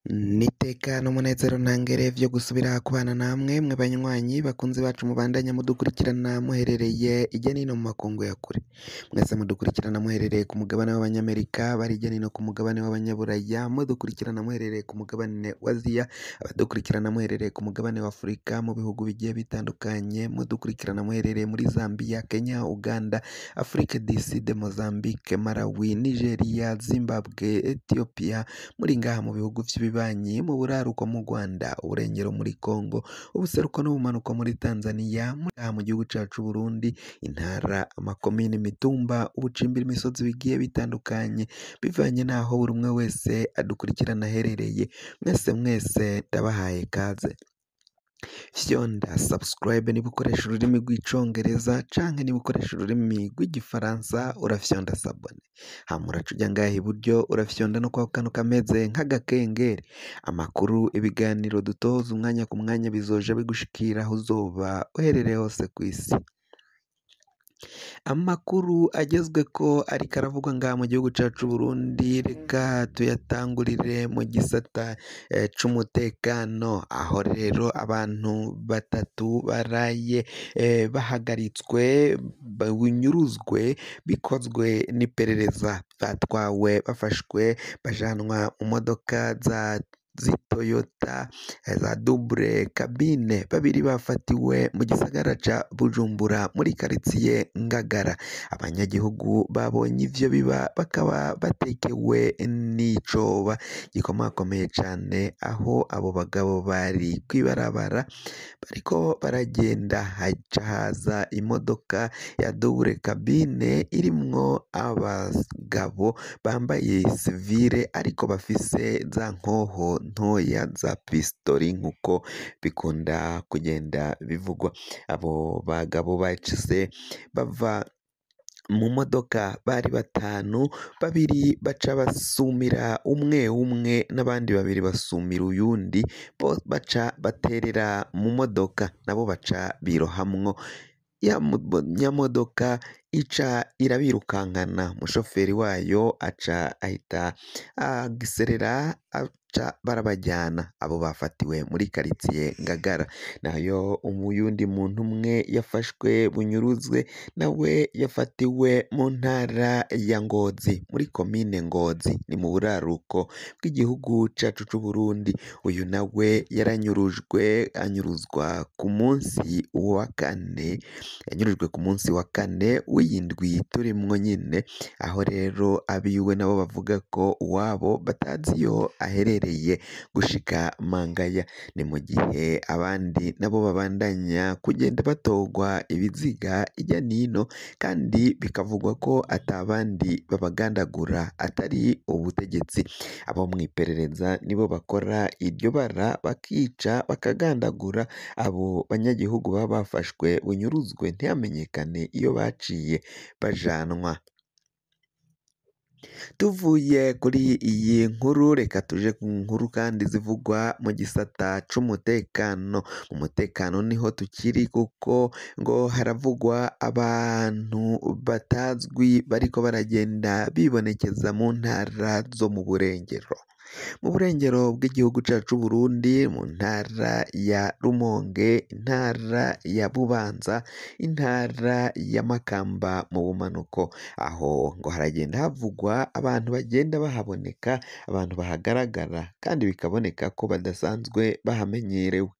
N'iteka n'umunezero ntangere vyo gusubira kubana namwe mwe banywanyi bakunzi bacu mubandanya mudukurikirana muherereye irya nino mu makungu ya kure. Mwese mudukurikirana muherereye ku mugabane w'abanyamerika, bari irya nino ku mugabane w'abanyaburaya, mudukurikirana muherereye ku mugabane wa Aziya, abadukurikirana muherereye ku mugabane wa Afurika mu bihugu bigiye bitandukanye, mudukurikirana muherereye muri Zambia, Kenya, Uganda, Afrique du Sud, Mozambique, Malawi, Nigeria, Zimbabwe, Ethiopia, muri ngaha mu bihugu vy'ibibanyi, mu buraruko mu Rwanda, uburengero muri Congo, ubuseruko n'ubumanuko muri Tanzania, muri ngaha mu gihugu cacu Burundi, intara, amakomine, imitumba, ubucimbiri, imisozi bigiye bitandukanye, bivanye n'aho buri umwe wese adukurikirana aherereye. Mwese mwese ndabahaye kaze. Fyonda subscribe niba ukoresha ururimi rw'icongereza canke niba ukoresha ururimi rw'igifaransa urafyonda s'abonner. Hama uraca uja ngaha iburyo urafyonda no kwako kantu kameze nk'agakengeri. Amakuru, ibiganiro dutoza umwanya ku mwanya bizoja bigushikira aho uzoba uherereye hose kw'isi. Amakuru agezweko ariko aravugwa ngaha mu gihugu cacu Burundi, reka tuyatangurire mu gisata c'umutekano, aho rero abantu batatu baraye bahagaritswe bunyuruzwe bikozwe n'iperereza, batwawe bafashwe bajanwa mu modoka za Toyota za double cabine, babiri bafatiwe mu gisagara ca Bujumbura muri karitsiye Ngagara. Abanyagihugu babonye ivyo biba bakaba batekewe n'icoba gikomakomeye cane, aho abo bagabo bari kw'ibarabara bariko baragenda, haca haza imodoka ya double cabine irimwo abagabo bambaye sivile ariko bafise za nkoho ntoya za pistori nkuko bikunda kugenda bivugwa. Abo bagabo bacise bava mu modoka bari batanu, babiri baca basumira umwe umwe n'abandi babiri basumira uyundi, bo baca baterera mu modoka nabo baca birohamwo. Ya nyamodoka ica irabirukankana, umushoferi wayo aca ahita agiserera aca barabajyana. Abo bafatiwe muri karitsiye Ngagara. Nayo uyundi muntu umwe yafashwe bunyuruzwe nawe yafatiwe mu ntara ya Ngozi muri komine Ngozi, ni mu buraruko bw'igihugu cacu c'Uburundi. Uyu nawe yaranyurujwe anyuruzwa ku munsi wa kane, yanyurujwe ku munsi wa kane w'iyindwi turimwo nyine, aho rero abiwe nabo bavuga ko uwabo batazi iyo aherereye gushika mangaya. Ni mu gihe abandi nabo babandanya kugenda batogwa ibiziga irya nino, kandi bikavugwa ko atabandi babagandagura atari ubutegetsi. Abo mw'iperereza nibo bakora iryo bara, bakica bakagandagura abo banyagihugu baba bafashwe bunyuruzwe ntihamenyekane iyo baciye bajanwa. Tuvuye kuri iyi nkuru reka tuje ku nkuru kandi zivugwa mu gisata c'umutekano. Mu mutekano niho tukiri kuko ngo haravugwa abantu batazwi bariko baragenda bibonekeza mu ntara zo mu burengero. Mu burengero bw'igihugu cacu Burundi, mu ntara ya Rumonge, intara ya Bubanza, intara ya Makamba mu bumanuko, aho ngo haragenda havugwa abantu bagenda bahaboneka, abantu bahagaragara kandi bikaboneka ko badasanzwe bahamenyerewe.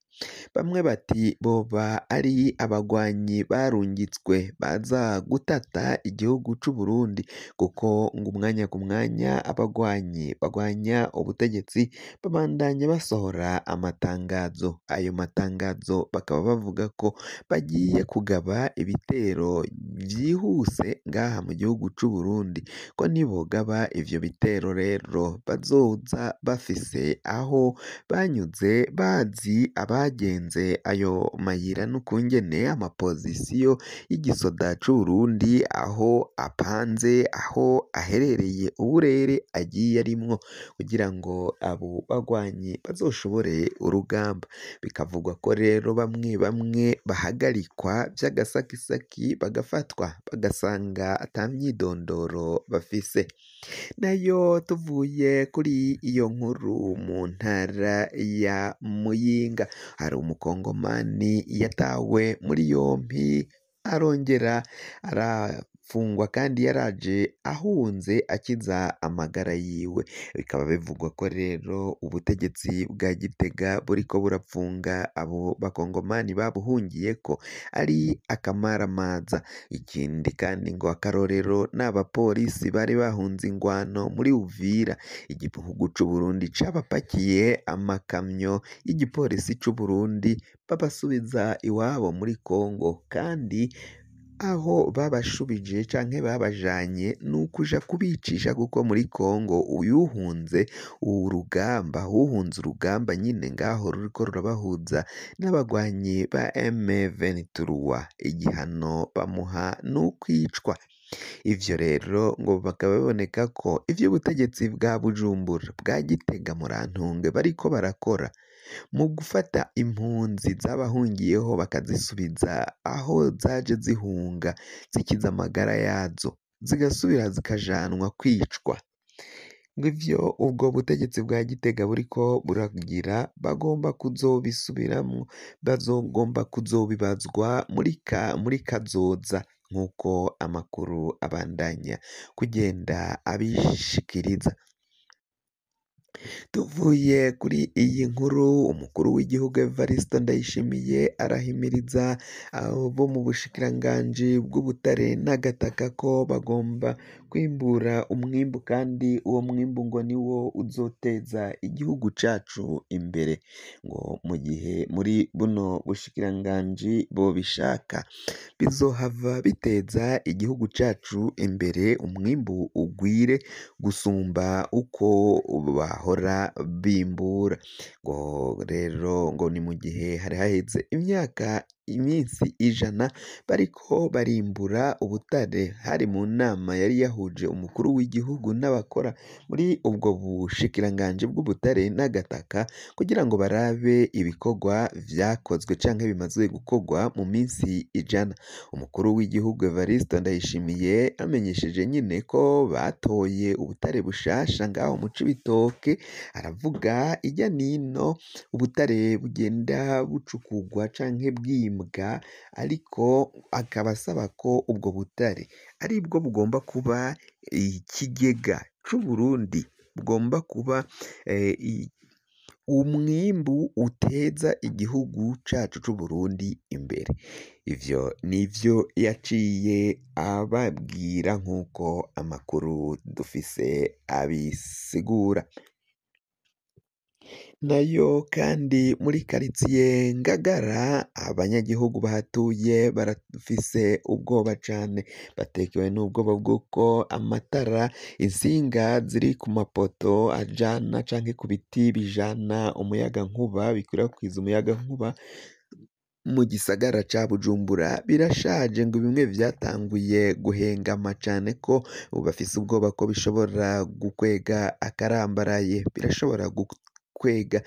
Bamwe bati boba ari abagwanyi barungitswe baza gutata igihugu c'Uburundi, kuko ngo umwanya ku mwanya abagwanyi bagwanya ubutegetsi babandanya basohora amatangazo. Ayo matangazo bakaba bavuga ko bagiye kugaba ibitero vyihuse ngaha mu gihugu c'Uburundi, ko nibogaba ivyo bitero rero bazoza bafise aho banyuze bazi vyagenze ayo mayira n'ukungene amapozisiyo y'igisoda c'Uburundi aho apanze, aho aherereye, uburere agiye arimwo kugira ngo abo bagwanyi bazoshobore urugamba. Bikavugwa ko rero bamwe bamwe bahagarikwa vy'agasakisaki bagafatwa bagasanga ata myidondoro bafise. Nayo tuvuye kuri iyo nkuru, mu ntara ya Muyinga hari umukongomani yatawe muri yompi arongera arafungwa kandi yaraje ahunze akiza amagara yiwe. Bikaba bivugwa ko rero ubutegetsi bwa Gitega buriko burapfunga abo bakongomani babuhungiyeko ari akamaramaza. Ikindi kandi ngo akarorero n'abapolisi bari bahunze ingwano muri Uvira, igihugu c'Uburundi cabapakiye amakamyo y'igipolisi c'Uburundi babasubiza iwabo muri Kongo, kandi aho babashubije canke babajanye n'ukuja kubicisha, kuko muri Kongo uyuhunze urugamba, uhunze urugamba nyine ngaho ruriko rurabahuza n'abagwanyi ba M23, igihano bamuha n'ukwicwa. Ivyo rero ngo bakaba biboneka ko ivy'ubutegetsi bwa Bujumbura, bwa Gitega, Murantunge bariko barakora mu gufata impunzi zabahungiyeho bakazisubiza aho zaje zihunga zikiza amagara yazo, zigasubira zikajanwa kwicwa. Ngo ivyo ubwo butegetsi bwa Gitega buriko buragira bagomba kuzobisubiramwo, bazogomba kuzobibazwa muri kazoza, nk'uko amakuru abandanya kugenda abishikiriza. Tuvuye kuri iyi nkuru, umukuru w'igihugu Evariste Ndayishimiye arahimiriza abo mu bushikiranganji bw'ubutare n'agataka ko bagomba kwimbura umwimbu, kandi uwo mwimbu ngo niwo uzoteza igihugu cacu imbere. Ngo mu gihe muri buno bushikiranganji bobishaka bizohava biteza igihugu cacu imbere, umwimbu ugwire gusumba uko bahora bimbura. Ngo rero ngo ni mu gihe hari haheze imyaka iminsi 100 bariko barimbura ubutare, hari mu nama yari yahuje umukuru w'igihugu n'abakora muri ubwo bushikiranganji bw'ubutare n'agataka kugira ngo barabe ibikorwa vyakozwe canke bimaze gukorwa mu minsi 100. Umukuru w'igihugu Evariste Ndayishimiye amenyesheje nyine ko batoye ubutare bushasha ngaho mu Cibitoke, aravuga irya nino ubutare bugenda bucukugwa canke bwimbwa, ariko akaba asaba ko ubwo butare aribwo bugomba kuba ikigega c'Uburundi, bugomba kuba umwimbu uteza igihugu cacu c'Uburundi imbere. Ivyo nivyo yaciye ababwira nk'uko amakuru dufise abisigura. Nayo kandi muri karitsiye Ngagara abanyagihugu bahatuye barafise ubwoba cane, batekewe n'ubwoba bw'uko amatara, intsinga ziri ku mapoto ajana canke ku biti bijana umuyagankuba, bikwirakwiza umuyagankuba mu gisagara ca Bujumbura birashaje, ngo bimwe vyatanguye guhengama cane, ko bafise ubwoba ko bishobora gukwega akarambaraye, birashobora gukwega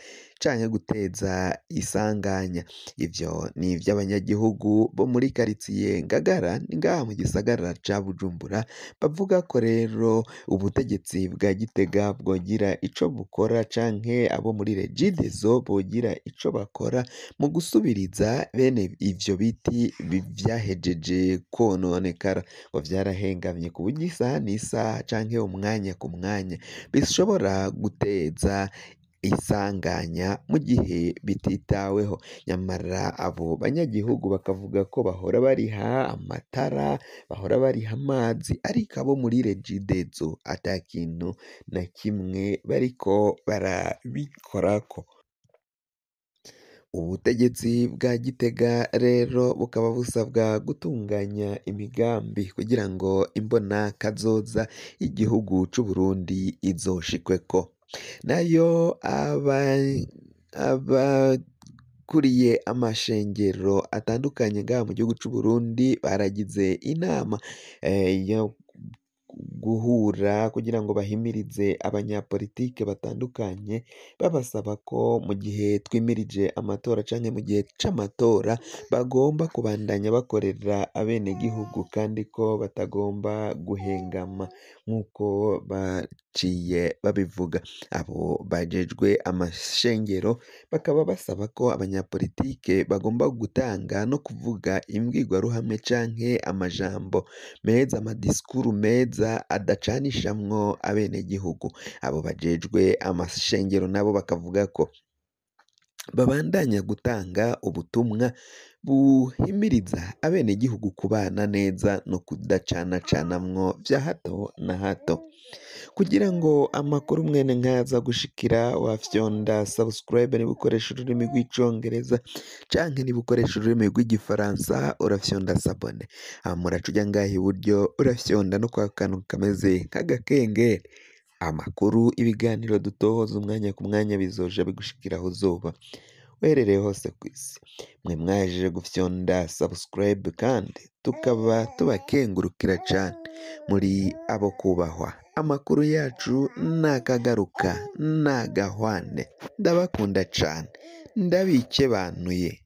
canke guteza isanganya. Ivyo ni ivy'abanyagihugu bo muri karitsiye Ngagara ni ngaha mu gisagara ca Bujumbura, bavuga ko rero ubutegetsi bwa Gitega bwogira ico bukora canke abo muri Regideso bogira ico bakora mu gusubiriza bene ivyo biti vyahejeje kwononekara, ngo vyarahengamye ku buryo isaha n'isaha canke umwanya ku mwanya bishobora guteza isanganya mu gihe bititaweho. Nyamara abo banyagihugu bakavuga ko bahora bariha amatara, bahora bariha amazi, ariko abo muri Regideso ata kintu na kimwe bariko barabikorako. Ubutegetsi bwa Gitega rero bukaba busabwa gutunganya imigambi kugira ngo imbona kazoza y'igihugu c'Uburundi izoshikweko. Nayo Abakuriye amashengero atandukanye ngaha mu gihugu c'Uburundi baragize inama yo guhura kugira ngo bahimirize abanyapolitike batandukanye, babasaba ko mu gihe twimirije amatora canke mu gihe c'amatora bagomba kubandanya bakorera abenegihugu kandi ko batagomba guhengama nk'uko baciye babivuga. Abo bajejwe amashengero bakaba basaba ko abanyapolitike bagomba gutanga no kuvuga imbwirwaruhame canke amajambo meza, amadisikuru meza adacanishamwo abenegihugu. Abo bajejwe amashengero nabo bakavuga ko babandanya gutanga ubutumwa buhimiriza abenegihugu kubana neza no kudacanacanamwo vya hato na hato. Kugira ngo amakuru mwene nkaza gushikira, wafyonda subscribe niba ukoresha ururimi rw'icongereza, canke niba ukoresha ururimi rw'igifaransa urafyonda s'abonner. Hama uraca uja ngaha iburyo urafyonda no kwa kantu kameze nk'agakengeri. Amakuru, ibiganiro dutohoza umwanya ku mwanya bizoja bigushikira aho uzoba uherereye hose kw'isi. Mwe mwahejeje gufyonda subscribe kandi tukaba tubakengurukira cane, muri abo kubahwa. Amakuru yacu nakagaruka nagahwane, ndabakunda cane, ndabikebanuye.